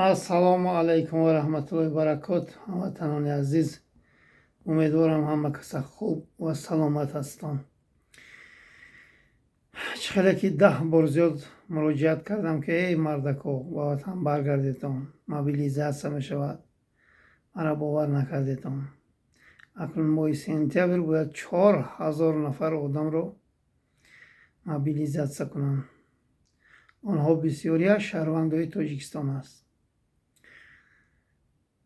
Ассалому алайкум ва раҳматуллоҳи баракот, ҳамватанони азиз. Умедворам, ҳама каса хуб ва саломат ҳастон. Чӣ хеле ки 10 бор зиёд муроҷиат кардам, ки эй мардако, ба ватан баргардетон, мобилизация мешавад, мара бовар накардетон. Акнун моҳи сентябр бояд 4000 нафар одамро мобилизация кунанд. Онҳо бисёриаш шаҳрвандои Тоҷикистон аст.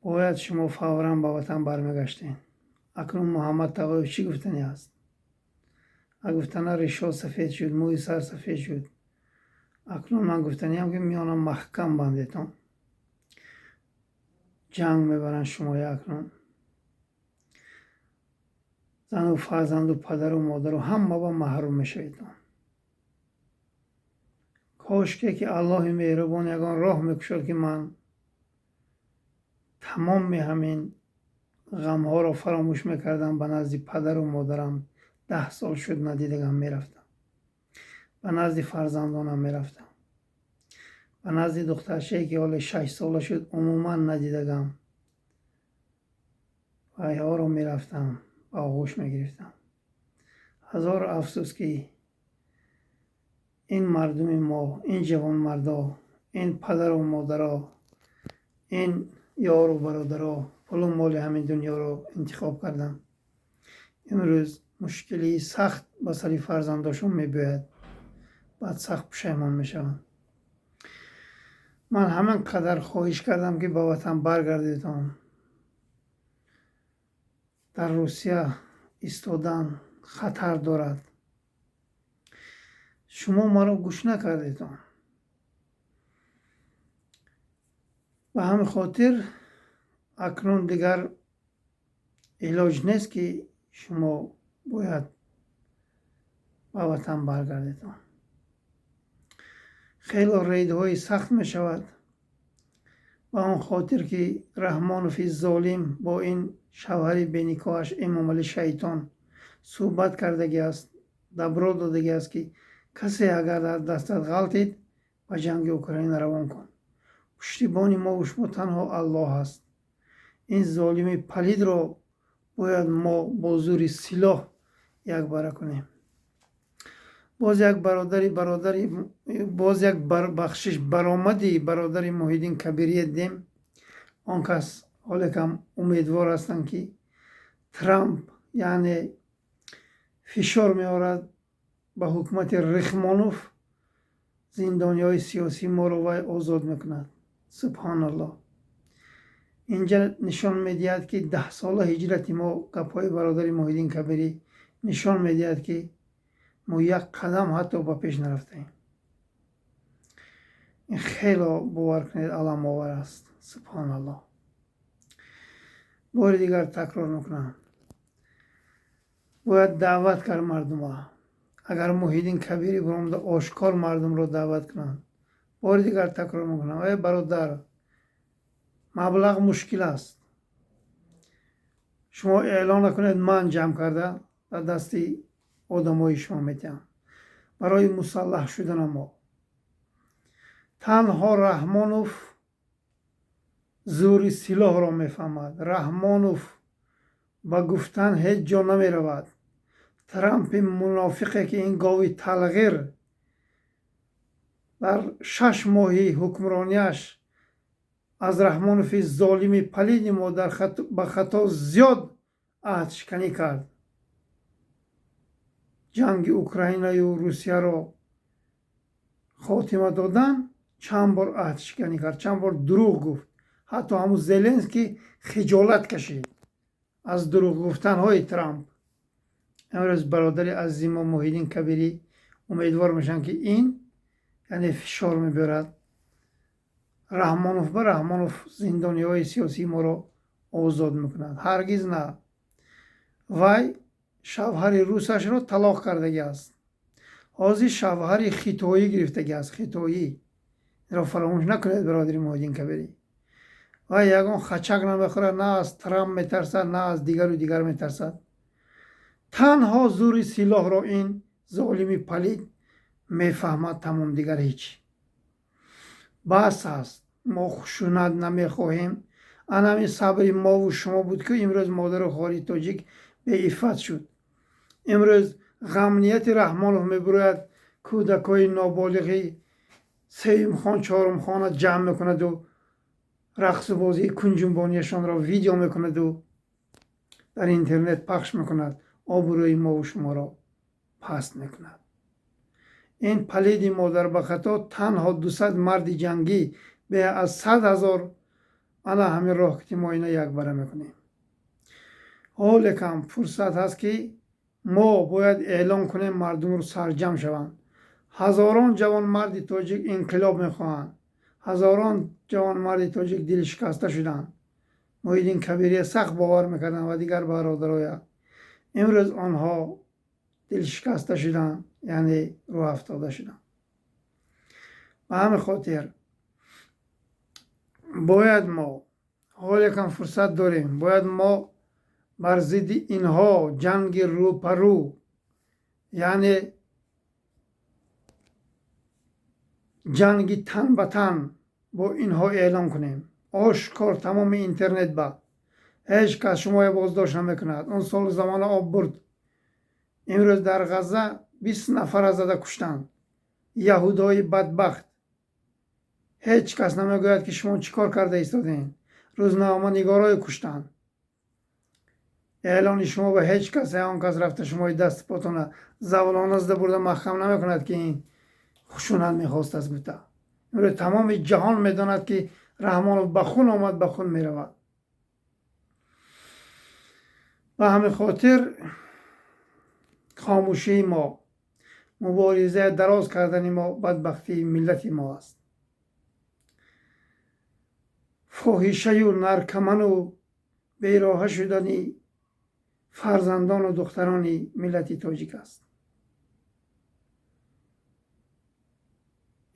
Бояд шумо фавран ба ватан бармегаштед. Акнун Муҳаммад Тағоев чӣ гуфтанӣ аст? А гуфтана ришо сафед шуд, мӯи сар сафед шуд. Акнун ман гуфтаниам, ки миёна маҳкам бандетон, ҷанг мебаранд шумоя. Акнун зану фарзанду падару модару ҳама ба маҳрум мешаведон. Кошке ки Аллоҳи меҳрубон ягон роҳ мекушод, ки ман тамоми ҳамин ғамҳоро фаромӯш мекардам, ба назди падару модарам, 10 сол шуд надидагам, мерафтам, ба назди фарзандонам мерафтам, ба назди духтарчае, ки ҳоле 6 сола шуд, умуман надидагам, вайҳоро мерафтам, ба оғӯш мегирифтам. Ҳазор афсӯс, ки ин мардуми мо, ин ҷавонмардо, ин падару модаро, ин ёру бародаро пулу моли ҳамин дунёро интихоб карданд. Имрӯз мушкилии сахт ба сари фарзандошон мебиёяд, баъд сахт пушаймон мешаванд. Ман ҳамин қадар хоҳиш кардам, ки ба ватан баргардедон. Дар Русия истодан хатар дорад. Шумо маро гӯш накардедон. Ба ҳамин хотир акнун дигар илоҷ нест, ки шумо бояд ба ватан баргардедон. Хело рейдҳои сахт мешавад, ба он хотир ки Раҳмонови золим бо ин шавҳари беникоҳаш Эмомалӣ шайтон суҳбат кардагӣ аст, добро додагӣ аст, ки касе агар дар дастат ғалтид, ба ҷанги Украина равон кун. Пуштибони мову шумо танҳо Аллоҳ аст. Ин золими палидро бояд мо бо зӯри силоҳ якбара кунем. Боз як бародари боз як бахшиш, баромади бародари Муҳиддин Кабирие дидем. Он кас ҳолекам умедвор ҳастанд, ки Трамп, яъне, фишор меорад ба ҳукумати Рихмонов, зиндониҳои сиёсии моро вай озод мекунад. Субҳоналлоҳ! Инҷа нишон медиҳад, ки 10-сола ҳиҷрати мо, гапҳои бародари Муҳиддин Кабирӣ нишон медиҳад, ки мо як қадам ҳатто ба пеш нарафтаем. Ин хело, бовар кунед, аламовар аст. Субҳоналлоҳ! Бори дигар такрор мекунам, бояд даъват кард мардума. Агар Муҳиддин Кабирӣ биромада ошкор мардумро даъват кунанд. Бори дигар такрор мекунам, эй бародар, маблағ мушкил аст, шумо эълон накунед, ман ҷамъ карда дар дасти одамои шумо медиҳам барои мусаллаҳ шудана мо. Танҳо Раҳмонов зӯри силоҳро мефаҳмад. Раҳмонов ба гуфтан ҳеҷ ҷо намеравад. Трампи мунофиқе, ки ин гови талғир дар 6 моҳи ҳукмронияш аз Раҳмонови золими палиди мо ба хато зиёд аҳдшиканӣ кард, ҷанги Украинаю Русияро хотима додан, чанд бор аҳдшиканӣ кард, чанд бор дурӯғ гуфт. Ҳатто ҳамун Зеленский хиҷолат кашид аз дурӯғ гуфтанҳои Трамп. Имрӯз бародари азизи мо Муҳиддин Кабирӣ умедвор мешаванд, ки ин, яъне, фишор мебиёрад Раҳмонов ба Раҳмонов зиндониҳои сиёсии моро озод мекунад. Ҳаргиз на. Вай шавҳари русашро талоқ кардагӣ аст, ҳозир шавҳари хитоӣ гирифтагӣ аст, хитоӣ. Инро фаромӯш накунед, бародари Муҳиддин Кабирӣ. Вай ягон хачак намехӯрад, на аз Трамп метарсад, на аз дигару дигар метарсад. Танҳо зӯри силоҳро ин золими палид мефаҳмад, тамом, дигар ҳеҷ. Бас аст. Мо хушунат намехоҳем. Ана ҳамин сабри мову шумо буд, ки имрӯз модару хоҳари тоҷик беиффат шуд. Имрӯз ғамнияти Раҳмонов мебурояд, кӯдакҳои ноболиғи сеюмхон, чорумхона ҷамъ мекунаду рақсу бозии кунҷунбонияшонро видео мекунаду дар интернет пахш мекунад, обрӯи мову шуморо паст мекунад. Ин палиди модарбахато танҳо 200 марди ҷангӣ бе аз 100 000. Ана ҳамин роҳ ки мо ина якбара мекунем. Ҳолекам фурсат ҳаст, ки мо бояд эълон кунем, мардумро сарҷамъ шаванд. Ҳазорон ҷавонмарди тоҷик инқилоб мехоҳанд, ҳазорон ҷавонмарди тоҷик дилшикаста шуданд. Муҳиддин Кабирия сахт бовар мекарданд ва дигар бародароя. Имрӯз онҳо дилшикаста шуданд, яъне рӯҳафтода шуданд. Ба ҳамин хотир бояд мо, ҳолекам фурсат дорем, бояд мо бар зидди инҳо ҷанги рӯпарӯ, яъне ҷанги тан ба тан бо инҳо эълон кунем. Ошкор тамоми интернет ба ҳеҷ кас шумоя боздошт намекунад. Он солу замона об бурд. Имрӯз дар Ғазза 20 нафара зада куштанд яҳудои бадбахт. Ҳеҷ кас намегӯяд, ки шумо чӣ кор карда истодем. Рӯзноманигорое куштанд. Эълони шумо ба ҳеҷ кас, он кас рафта шумои дасту потона завлона зада бурда маҳкам намекунад, ки ин хушунат мехостааст гуфта. Имрӯз тамоми ҷаҳон медонад, ки Раҳмонов ба хун омад, ба хун меравад. Ба ҳамин хотир хомӯшии мо, мубориза дароз кардани мо бадбахтии миллати мо аст. Фоҳишаю наркоману бероҳа шудани фарзандону духтарони миллати тоҷик аст.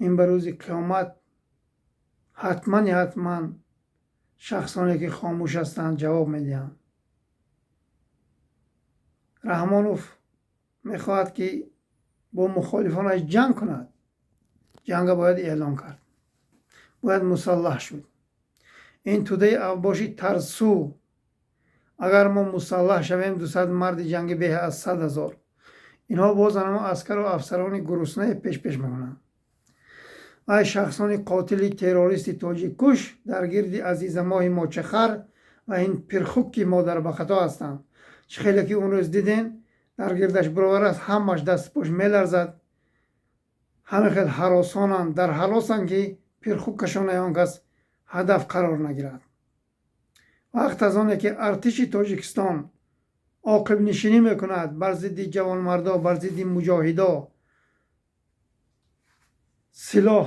Ин ба рӯзи қиёмат ҳатмани ҳатман шахсоне ки хомӯш ҳастанд ҷавоб медиҳанд. Раҳмонов мехоҳад, ки бо мухолифонаш ҷанг кунад. Ҷанга бояд эълон кард, бояд мусаллаҳ шуд. Ин тӯдаи авбоши тарсу, агар мо мусаллаҳ шавем, 200 марди ҷангӣ беҳ аз 100 000. Инҳо боз анамо аскару афсарони гуруснае пешпеш мекунанд. Вай шахсони қотили террористи тоҷиккуш дар гирди азизамоҳи мочахар ва ин пирхукки модарбахато ҳастанд. Чӣ хеле ки он рӯз дидем, дар гирдаш бировар аст, ҳамаш дасту пош меларзад. Ҳамин хел ҳаросонанд, дар ҳаросанд, ки пирхуккашон он кас ҳадаф қарор нагирад. Вақт аз оне ки артиши Тоҷикистон оқибнишинӣ мекунад бар зидди ҷавонмардо, бар зидди муҷоҳидо, силоҳ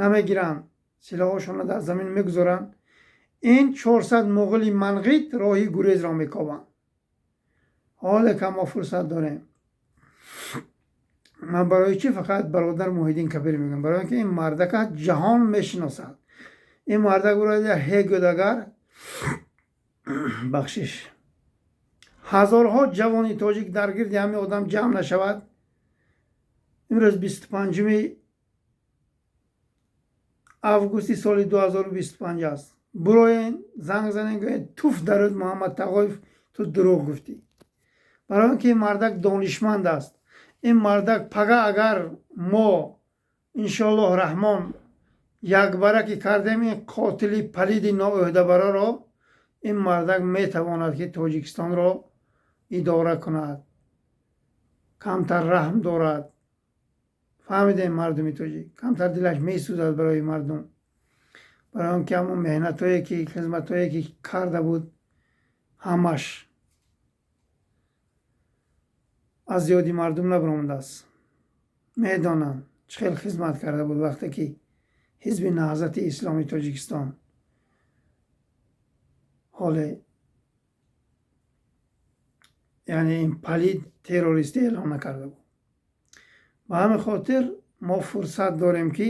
намегиранд, силоҳҳошонро дар замин мегузоранд. Ин 400 муғули манғит роҳи гурезро мекобанд. Ҳоле ка мо фурсат дорем. Ман барои чӣ фақат бародар Муҳиддин Кабир мегӯям? Барои он ки ин мардака ҷаҳон мешиносад. Ин мардак ӯро ҳегӯд, агар бахшиш, ҳазорҳо ҷавони тоҷик дар гирди ҳамин одам ҷамъ нашавад. Имрӯз 25 августи соли 2025 аст. Буроен, занг занен, гӯед: туф дарӯд, Муҳаммад Тағоев, ту дурӯғ гуфтӣ. Барои он ки ин мардак донишманд аст. Ин мардак пага агар мо иншоаллоҳ Раҳмон якбара ки кардем ин қотили палиди ноӯҳдабароро, ин мардак метавонад, ки Тоҷикистонро идора кунад. Камтар раҳм дорад. Фаҳмидем, мардуми тоҷик, камтар дилаш месӯзад барои мардум. Барои он ки ҳамон меҳнатҳое ки, хизматҳое ки карда буд, ҳамаш аз ёди мардум набаромадааст. Медонанд, чӣ хел хизмат карда буд, вақте ки Ҳизби Наҳзати Исломии Тоҷикистон ҳоле, яъне ин палид террористӣ эълон накарда буд. Ба ҳамин хотир мо фурсат дорем, ки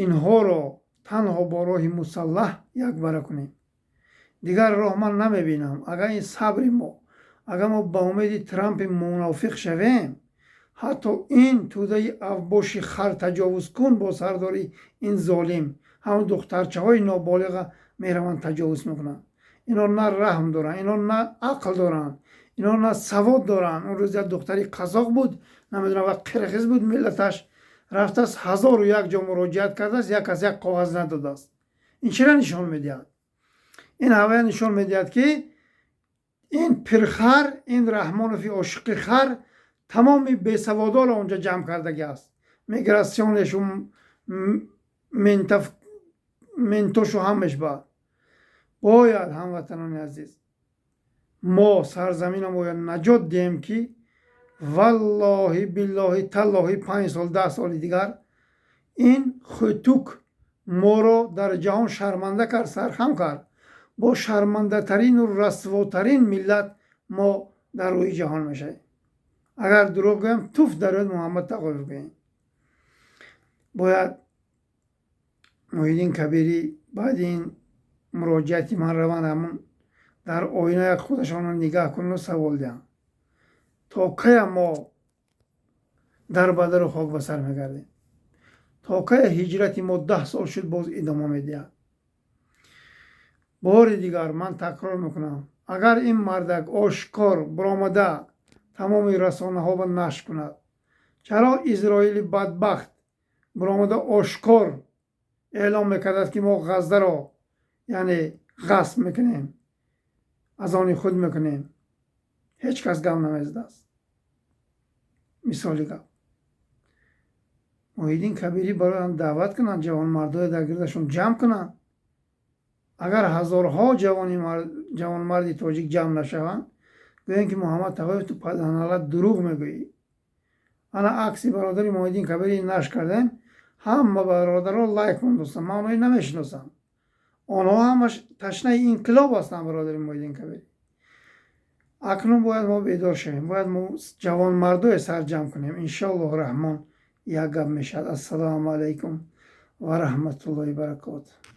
инҳоро танҳо бо роҳи мусаллаҳ якбара кунем. Дигар роҳ ман намебинам. Агар ин сабри мо, агар мо ба умеди Трампи мунофиқ шавем, ҳатто ин тӯдаи авбоши хар таҷовузкун бо сардори ин золим, Ҳамон духтарчаҳои ноболиға мераванд, таҷовуз мекунанд. Ино на раҳм доранд, ино на ақл доранд, ино на савод доранд. Он рӯз як духтари қазоқ буд, намедонам, ва қирғиз буд миллаташ, рафтааст, ҳазору як ҷо муроҷиат кардааст, як кас як коғаз надодааст. Ин чира нишон медиҳад? Ин ҳавая нишон медиҳад, ки ин пирхар, ин Раҳмонови ошиқи хар тамоми бесаводоро онҷа ҷамъ кардагӣ аст. Миграционешу ментошу ҳамеш. Ба бояд, ҳамватанони азиз, мо сарзаминам бояд наҷот диҳем, ки валлоҳи, биллоҳи, таллоҳи, 5 сол, 10 соли дигар ин хутук моро дар ҷаҳон шарманда кард, сархам кард. Бо шармандатарину расвотарин миллат мо дар рӯи ҷаҳон мешавем. Агар дурӯғ гӯям, туф дар рӯи Муҳаммад Тағоев гӯем. Бояд Муҳиддин Кабирӣ баъди ин муроҷиати ман раванд, ҳамун дар оина як худашонро нигаҳ кунану савол диҳанд: то кая мо дар бадару хок ба сар мегардем? То кая ҳиҷрати мо 10 сол шуд, боз идома медиҳад? Бори дигар ман такрор мекунам: агар ин мардак ошкор баромада тамоми расонаҳо ба нашр кунад, чаро Изроили бадбахт баромада ошкор эълом мекардад, ки мо Ғаззаро, яъне, ғасб мекунем, аз они худ мекунем? Ҳеҷ кас гап намезадааст. Мисоли гап, Муҳиддин Кабирӣ барои даъват кунанд, ҷавонмардое дар гирдашон ҷамъ кунанд. Агар ҳазорҳо ҷавонмарди тоҷик ҷамъ нашаванд, гӯянд, ки Муҳаммад Тағоев, ту паданалат дурӯғ мегӯӣ. Ана акси бародари Муҳиддин Кабирӣ нашр кардем, ҳама бародаро лайк мондостанд. Ман онҳои намешиносам, онҳо ҳамаш ташнаи инқилоб ҳастанд. Бародари Муҳиддин Кабирӣ, акнун бояд мо бедор шавем, бояд мо ҷавонмардое сарҷамъ кунем. Иншоаллоҳу раҳмон, як гап мешавад. Ассалому алайкум ва раҳматуллоҳи баракоту.